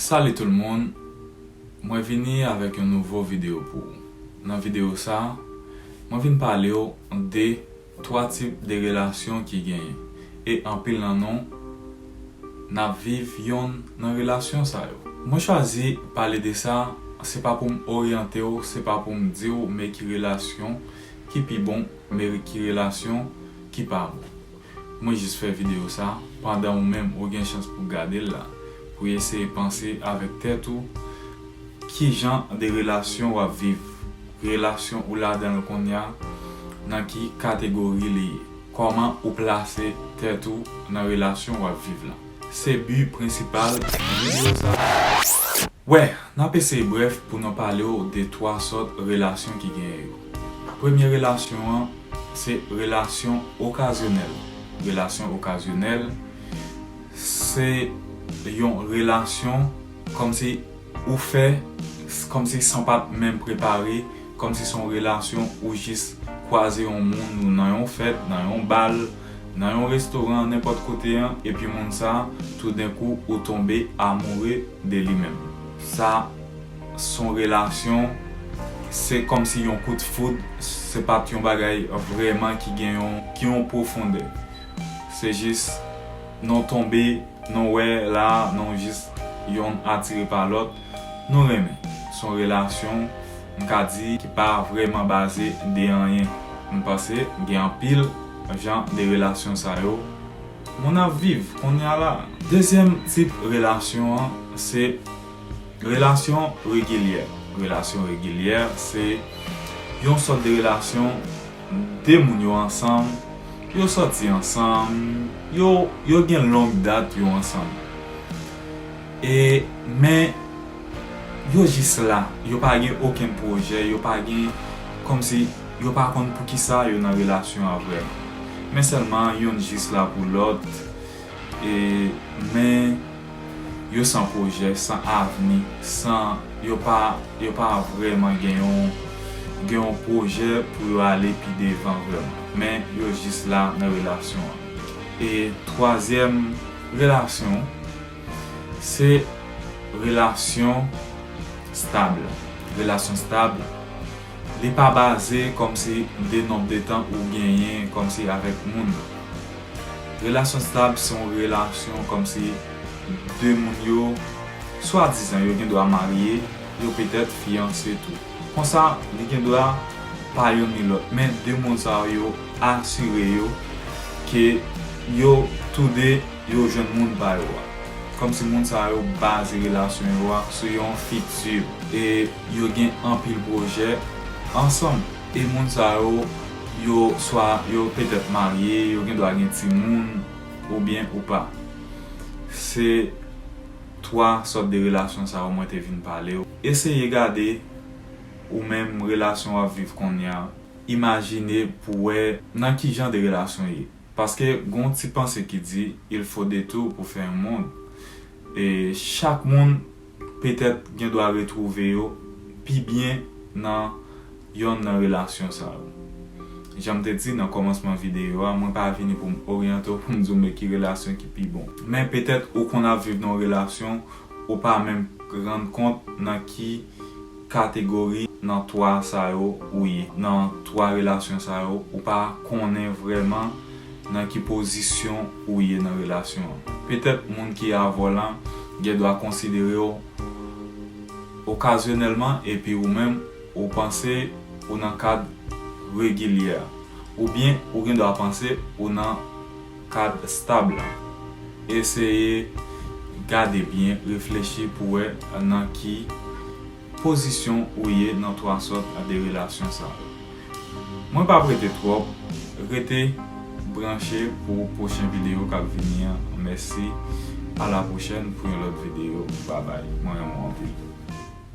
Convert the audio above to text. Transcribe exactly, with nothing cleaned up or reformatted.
Salut tout le monde, mwen vini avèk yon nouvo videyo pou ou. Nan videyo sa, mwen vin pale w de twa tip de relasyon ki genyen. E anpil nan nou, n ap viv yonn nan relasyon sa yo. Mwen chwazi pale de sa, se pa pou m oryante w, se pa pou m di w men ki relasyon ki pi bon, men ki relasyon ki pa bon. Mwen jis fè videyo sa pandan ou menm ou gen chans pou gade l la, pou eseye panse avèk tèt ou ki jan de relasyon w ap viv, relasyon ou ladan l kounye a, nan ki kategori li ye, kòman ou plase tèt ou nan relasyon w ap viv la. Se bi prensipal videyo sa. Wè, n ap eseye brèf pou nou pale w de twa sòt relasyon ki genyen yo. Premye relasyon an, se relasyon okazyonèl. Relasyon okazyonèl, se yon relasyon kòmsi ou fè, kòmsi san pa t menm prepare, kòmsi se yon relasyon ou jis kwaze yon moun ou nan yon fèt, nan yon bal, nan yon restoran, nenpòt kote an, epi moun sa, toudenkou, ou tonbe amoure de li menm. Sa, se yon relasyon, se kòmsi yon kout foud, se pa t yon bagay vrèman ki gen yon, ki yon pwofondè. Se jis, nou tonbe, nou wè la, nou jis yonn atire pa lòt, nou renmen. Se yon relasyon, m ka di, ki pa vrèman baze de anyen. M panse gen anpil jan de relasyon sa yo moun ap viv kounye a la. Dezyèm tip relasyon an, se relasyon regilyè. Relasyon regilyè, se yon sòt de relasyon, de moun yo ansanm, yo sòti ansanm, yo, yo gen long dat yo ansanm. E, men, yo jis la, yo pa gen okenn pwojè, yo pa gen, kòmsi, yo pa konn poukisa yo nan relasyon an vrèman. Men sèlman, yonn jis la pou lòt, e, men, yo san pwojè, san avni, san, yo pa, yo pa vrèman gen yon, gen yon pwojè pou yo ale pi devan vrèman. Men, yo jis la nan relasyon an. E twazyèm relasyon, se relasyon stab. Relasyon stab, li pa baze kòmsi de nonb de tan ou genyen kòmsi avèk moun. Relasyon stab se yon relasyon kòmsi de moun yo, swadizan yo gen dwa marye, yo petèt fiyanse tou. Konsa, li gen dwa pa yonn ni lòt, men de moun sa yo asire yo ke yo toude yo jwenn moun pa yo a. Kòmsi moun sa yo baze relasyon yo a sou yon fitir. E yo gen anpil pwojè ansanm. E moun sa yo, yo swa yo petèt marye, yo gen dwa gen timoun, oubyen ou pa. Se twa sòt de relasyon sa yo mwen te vin pale w. Eseye gade ou menm relasyon w ap viv kounye a. Imajine pou wè nan ki jan de relasyon w ye. Paske gen yon ti panse ki di, il faut deux tours pour faire un monde. E chak moun petèt gen dwa retwouve yo pi byen nan yonn nan relasyon sa yo. Jan m te di nan kòmansman videyo a, mwen pa vini pou m oryante w, pou m di w men ki relasyon ki pi bon. Men petèt ou konn ap viv nan yon relasyon, ou pa menm rann kont nan ki kategori nan twa sa yo ou ye. Nan twa relasyon sa yo, ou pa konnen vrèman nan ki pozisyon ou ye nan relasyon an. Petèt moun ki avè w lan gen dwa konsidere w okazyonèlman, epi ou menm, ou panse ou nan kad regilyè. Oubyen ou gen dwa panse ou nan kad stab la. Eseye gade byen, reflechi pou wè nan ki pozisyon ou ye nan twa sòt de relasyon sa yo. Mwen p ap rete twòp, rete branche pou pwochen videyo k ap vini an. Mèsi, a la pwochèn pou yon lòt videyo. Babay, mwen renmen w anpil.